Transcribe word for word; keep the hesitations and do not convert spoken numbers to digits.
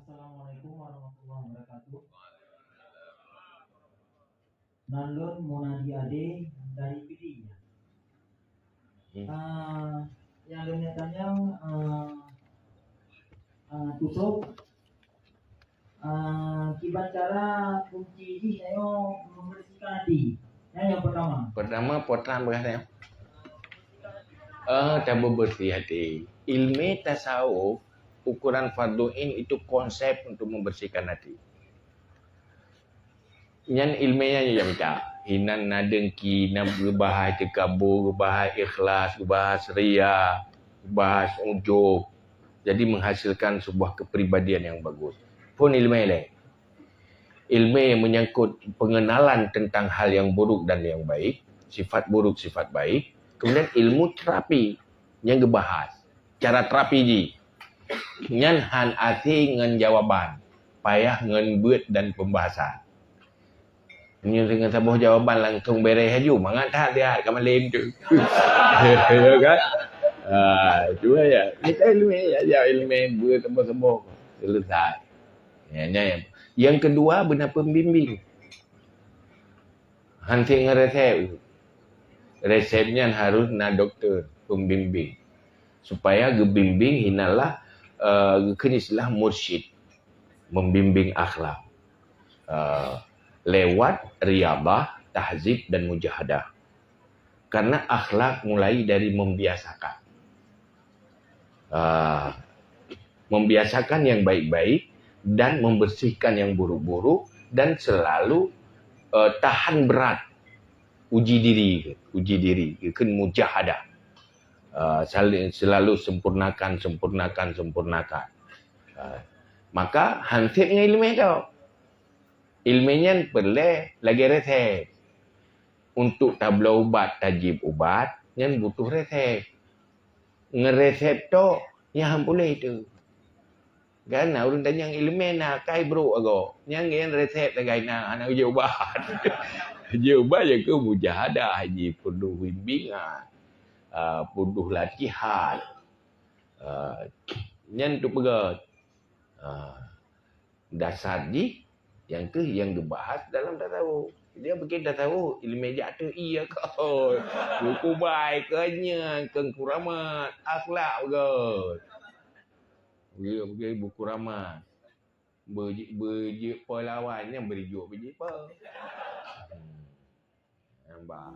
Assalamualaikum warahmatullahi wabarakatuh. Nan lôn Munadi Ade dari Pidie. Hmm. Ah, nyang lôn tanyong, ah, ah, Tusok, ah, kiban cara kunci jih nyoe membersihkan hati. Nyan nyang pertama. Pertama, potang beurah nyoe. Eh, tabeureubeusih hati. Ilmu tasawuf, ukuran fardhu ain itu konsep untuk membersihkan hati. Nyan ilmu nyan nyang mita. Hinan na dengki, na geubahas takabur, geubahas ikhlas, geubahas ria, geubahas ujub. Jadi menghasilkan sebuah kepribadian yang bagus. Pun ilmu lain. Ilmu yang menyangkut pengenalan tentang hal yang buruk dan yang baik, sifat buruk, sifat baik. Kemudian ilmu terapi yang geubahas. Cara terapi jih. Nyan han asai ngon jawaban, payah ngon beuet dan pembahasan. Meunyoe deungon saboh jawaban langsung beres laju, mangat that lihat ka malem tu. Ya kan? Ah, cuba ya. Kita ilmu ya, ya ilmu beuet saboh-saboh. Selesai. Ya, ya, ya. Yang kedua, beuna pembimbing. Han seb ngon resep. Resep nyan harus na doktor pembimbing. Supaya geubimbing hinalah, eh, geukheun istilah mursyid, membimbing akhlak. Eh, lewat riyadhah, tahzib dan mujahadah. Karena akhlak mulai dari membiasakan. Ah, membiasakan yang baik-baik dan membersihkan yang buruk-buruk dan selalu, eh, tahan berat uji diri, uji diri, geukheun mujahadah. Ah, sal-, selalu sempurnakan, sempurnakan, sempurnakan. Ah, maka han seb ngon ilmu tu. Ilmu nyan peureulée lagée resep. Untuk tabloe ubat, tajieb ubat, nyan butuh resep. Ngon resep tok, nyan han puléh tu. Kan na ureuëng tanyong ilmu na kai brok agoe. Nyan ngon resep sagai na, hana jieb ubat. Jieb ubat ya keu mujahadah, jih peuduh bimbingan, ah, peuduh latihan. Ah, nyan tu peugah. Ah, dasar jih, nyang keuh nyang geubahas dalam tasawuf. Dia bikin tasawuf, ilmu jak tu iya koi. Buku bai keu nyan, keu kuramat, akhlak beugöt. Bagi, bagi buku ramat. Beujeuet, beujeuet po lawan nyan beurijok beujeuet po. Hmm. Nampak.